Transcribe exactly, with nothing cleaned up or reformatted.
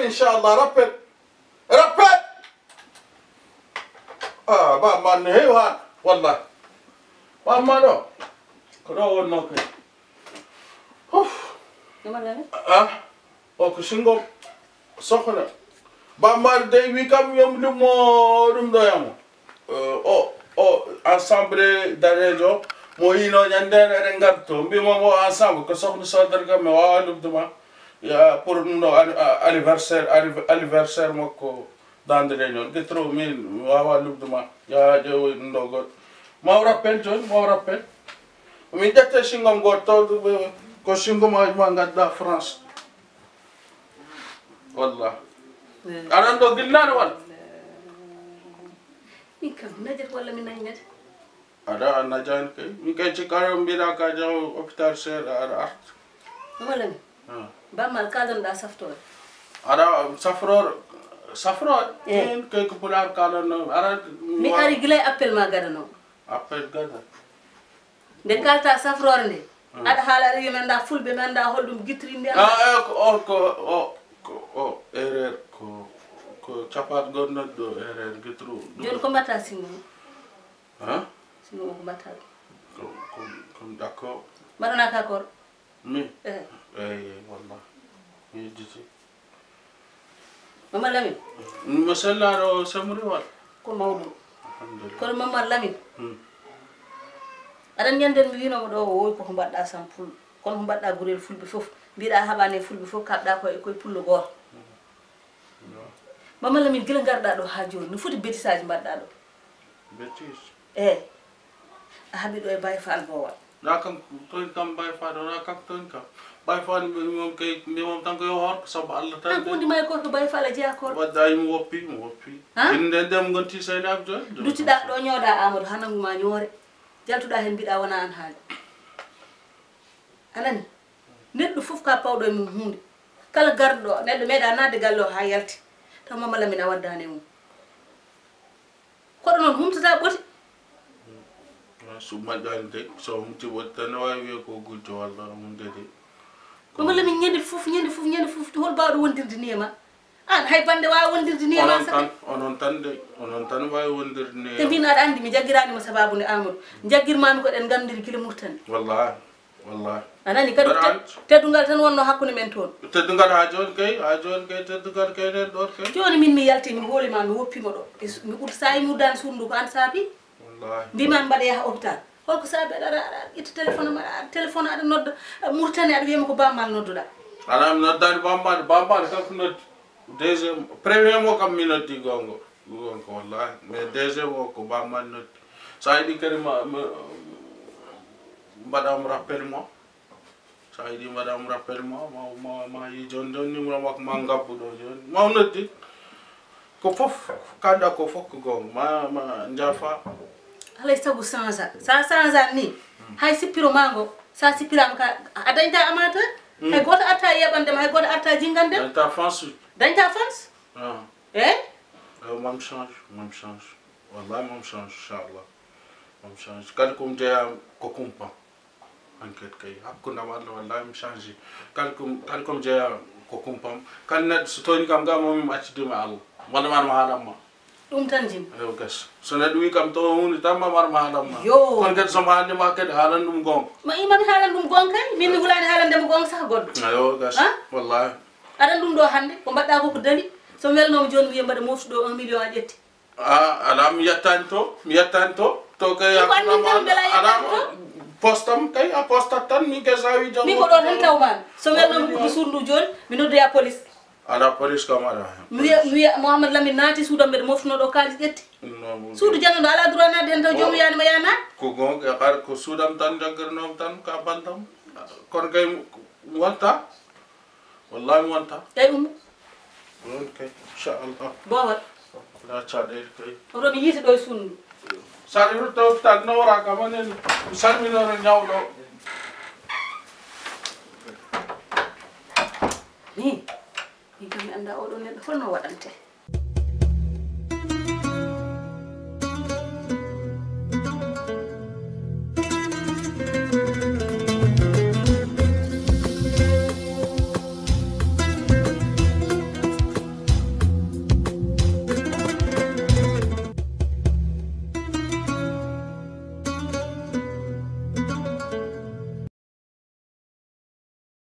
Inchallah, rappel. Rappel. Ah, ba man ne heewi haa. Wallah. Ba man ɗo. Ko ɗo wonnoo kay. Huf. Ɗum waɗa ni? Ah. O ko singo sohna. Ba man dey wi kam yom ɗum mo ɗum ɗo yamo. Eh, o, o ensemble danejo mo yino ñande eɗen ngarto. Mbimo mo ensemble ko sohna sodar kam mi wawa lubduma. Ya pour ɗum ɗo an-, a-, anniversaire, anniv-, anniversaire makko. Dande réunion, getro min wawa lubduma. Ya ƴeewoy ɗum ɗo goɗɗo. Maw rappel joni, maw rappel. Min ƴette singom goto to, ko singom ma ngadda France. Wallah. Aɗa ɗo gillano wala? Min kam najat walla mi naññat. Aɗa a najan kay. Min kay ci kala mbiɗa ka jaw hôpital seeɗa aɗa art. Wala mi. Ah. Bammal kalanɗa saftoore. Aɗa safroore, safroore? Eh. Min kay ko pulaar kalanno. Aɗa mi ari gila e appel ma gadano. Appel gada. Nde kalta safroore nde. Hmm. Aɗa haala aɗa wiya mi annda fulɓe, mi annda holɗum gitri mbiya. Ah, eh, ko, o, ko, o, ko, o, erreur, ko, ko capat gonnoɗo ɗo, erreur gitru. Joni ko mbatta singo? Hein? Singo ko mbatta ɗum. Ko, ko, ko d'accord. Mbaɗanaka koor? Mi? Eh. Eyi, wallah. Mi yejjiti. Mama Lamine. Mi sellaɗo semri wal. Ko mawɗum. Alhamdulillah. Kono Mama Lamine. Hmm. Aɗa ñanden mi winomo ɗo o wowi koko mbaɗɗa sampul. Kono ko mbaɗɗa gurel fulɓe fof. Mbiɗa haɓani e fulɓe fof kaɓɗa ko e koye pullo gooto. Hmm. Mama Lamine gila ngarɗa ɗo ha joni. No foti betisaji mbaɗɗa ɗo. Betis. Eh. A haɓi ɗo e Baye Fall Bowal. Na kam toñ kam Baye Fall, na kam toñ kam. Baye Fall mbi mom kay, mbi mom tan ko yo hoor ko sabu Allah tan. An ko wondi ma e koor ko Baye Fall a jeya koor. Wadda ay mo woppi, mo woppi. Ha? Inde ndem gonti saynaɓe joni. Duttiɗa ɗo ñooɗa Amadou, ha nangu ma ñoore. Jaltuɗa hen mbiɗa wona an haali. A nani? Neɗɗo fof ka pawɗo e mum hunde. Kala garɗo ɗo, neɗɗo meeɗa naatde galle o ha yalti. Taw Mama Lamine a waddani e mum. Koɗo noon humtata ɓoti. Suɓ moƴƴani de, so humti ɓoti tan ne wawi wiye ko gujjo walla hunde de. Mama Lamine ñande fof, ñande fof, ñande fof, hol bawɗo wondirde ni e ma? An hay bande wawa wondirde ni e ma. Onon tan, onon tan de, onon tan wawi wondirde ni e. Te mbin aɗa andi mi jaggirani mo sababu nde Amadou. Jaggirmami ko ɗen gandiri gila Murtani. Wallahi. Wallahi. A nani kadi. Mbeɗa te-, anndi. Teddungal tan wonno hakkunde men toon. Teddungal ha joni kay, ha joni kay teddungal kay nen ɗon kay. Joni min mi yalti mi hoolima mi woppima ɗo. E su-, mi ud-, sa yi mi uddani suudu ndu ko an saabi? Wallahi. Mbima mbaɗa yaha hôpital. Holko saabi aɗa, aɗa, aɗa itta téléphone am, aɗa, aɗa téléphone aɗa nodda, eh, Murtani aɗa wiyama ko Bammal nodduɗa. Ala mi noddani Bammal, Bammal kanko noddi. Deuxième, premier mo kam mi noddi gongo. Ɗum ko wallahi. Mais deuxième o ko Bammal noddi. Sa yiɗi kadi ma, ma, mbaɗam rappel mo. Sa yiɗi mbaɗam rappel mo, ma, ma, ma yi joni joni numéro makko ma ngabbu ɗo joni. Ma noddi. Ko fof, kanda ko fof ko gonga. Ma, ma njafa. Alay sabu change. Sa change ni. Hmm. Hay sippiro ma ngo. Sa sippirama ka, a dañta amateur. Hmm. Hay goto arta yeɓandema, hay goto arta jingandema. Dañta fans. Dañta fans. Ah. Eh? Eh, mam change, mam change. Wallahi mam change, inchallah. Mam change. Kadi ko mi jeeya ko kumpa. Enquête kay. Hakkunde am Allah, wallahi mi change. Kadi ko, kadi ko mi jeeya ko kumpam. Kadi neɗɗo so tooñi kam ga, mami mi accidi ma Allah. Walla ma mi haalan ma. Ɗum tan jim. Eyo, gas. So neɗɗo wi kam to hunde tan ma mar ma haalan ma. Yo. Kono kadi so mi haalni ma kadi haalan ɗum gonga. Ma ima mi haalan ɗum gonga kay. Min mi hulani haalande mo gonga sah goɗɗo. Eyo, gas. Ha? Wallahi. Aɗa ɗum ɗo hannde, ko mbaɗɗa ko ko dali. So mi welnooma jooni, mi wiya mbaɗa moftude ɗo un million a ƴetti. A, alaa, mi yettaani to, mi yettaani to. To kay. Ko anndi tan mbela a yettaani to? Postam kay, a postat tan, min kay so a wii jam. Min ko ɗo tan tawmaami. So mi welnooma ɓurɗo suudu ndu jooni, mi noddoya police. Alaa, police kam alaa heen. Mi wiya, mi wiya Mouhamadou Lamine naati suudu am, mbeɗa moftuno ɗo kaalis ƴetti. Non, non. Suudu jannuɗo alaa droit naatde heen taw joomum wiyaani ma yaa naat. Ko goonga, e kar ko suudu am tan njaggiranoomi tan, ka bantam. Kono kay mi wonta. Wallahi mi wonta. Eyi, ummo. Ɗon kay, inchallah. Boowal. Wala caɗeele kay. Oto mi yiiti ɗo e suudu ndu. Sari rutta hôpital nawora kam anen. Mi salminora ñawɗo. Ni, min kam mi annda oɗo neɗɗo holno waɗante.